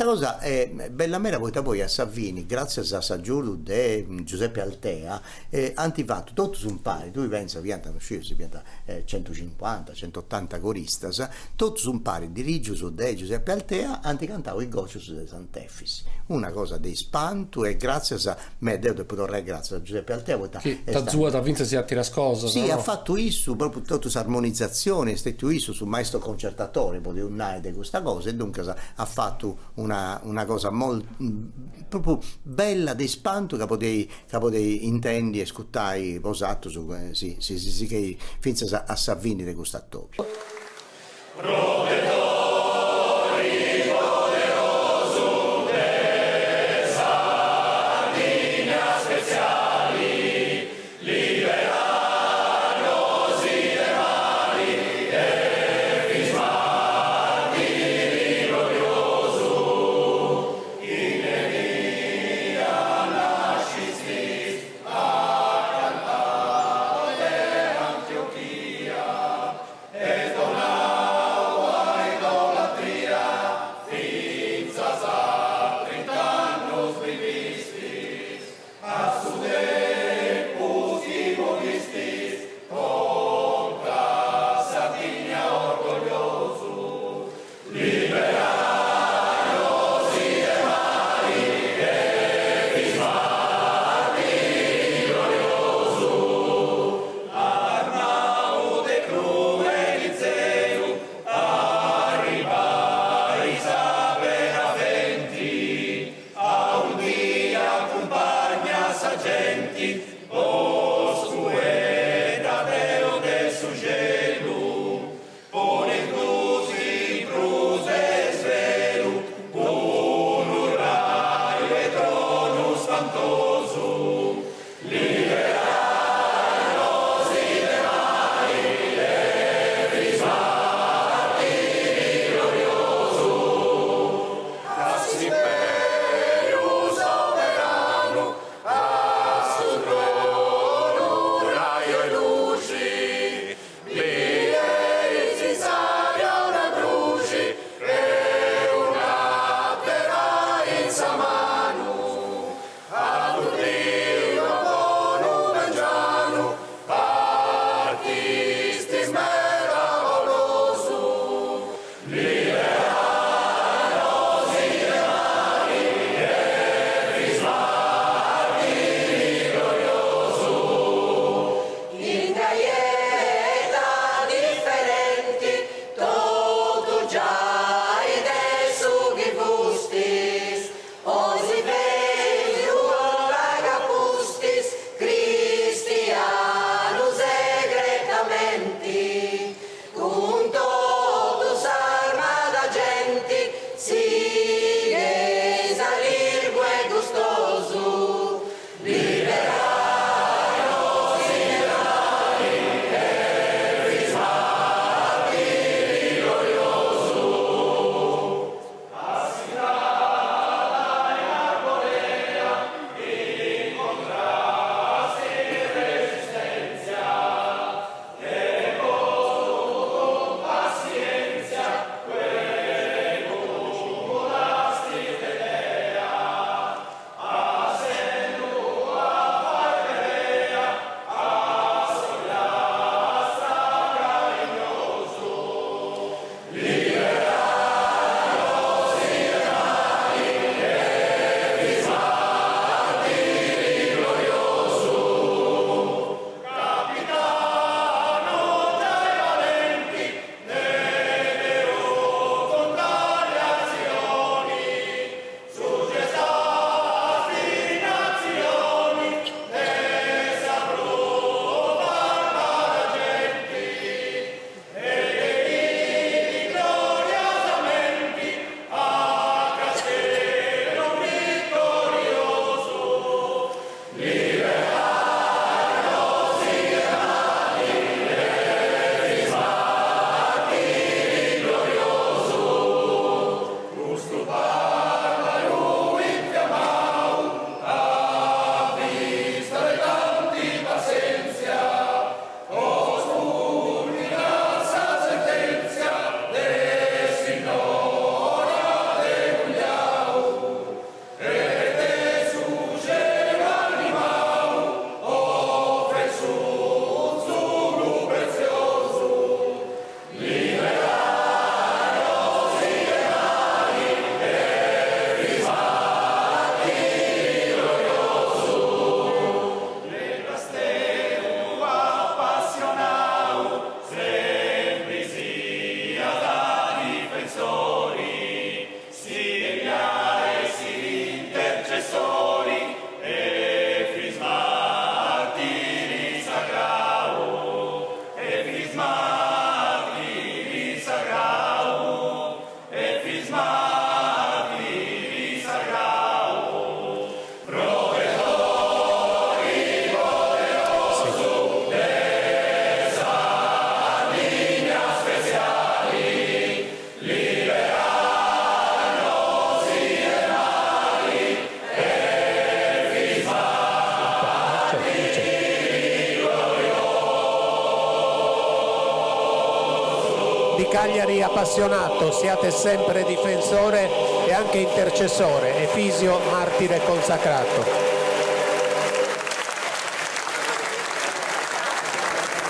Custa cosa est bella meda poita poi a sa fini, gràtzias a s'agiudu de Giuseppe Altea, ant fatu totus umpari, tui pensa fiant, no sciu si fiant centucincuanta, centottanta coristas, totus umpari dirigius de Giuseppe Altea ant cantau is gocius de Sant'Efis, una cosa de ispantu e gràtzias meda, deu depu torrai gràtzias a Giuseppe Altea poita Chi t'azuat fintzas in àteras cosas, no? Si, at fatu issu propriu totu s'armonizatzioni, est stetiu issu su maestro concertatore, podeus nai, de custa cosa e duncas at fatu una una cosa propriu bella de ispantu ca podei ca podei intendi e ascurtai bosatrus si si si sighei fintzas a sa fini de custu atobiu. Di Cagliari appassionato, siate sempre difensore e anche intercessore, Efisio martire consacrato.